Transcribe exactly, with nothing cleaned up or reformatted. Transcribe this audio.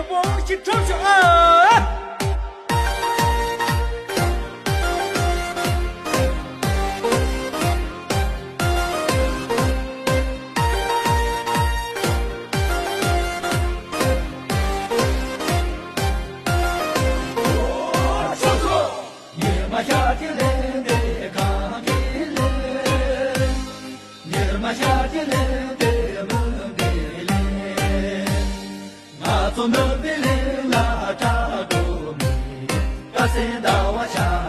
པོ་ཞིག་འཁྲབ་ཤོག་ཨ། ཉི་མ་ཤར་གྱི་ལན་དེ་གང་གི་ལན། ཉི་མ་ཤར་གྱི་ལན་དེ་མུན་པའི་ལན། ང་ཚོ་མུན་པའི་གླིང་ལ་གྲགས་འགྲོ་མི། ཀ་སེ་ཟླ་བ་ཤར།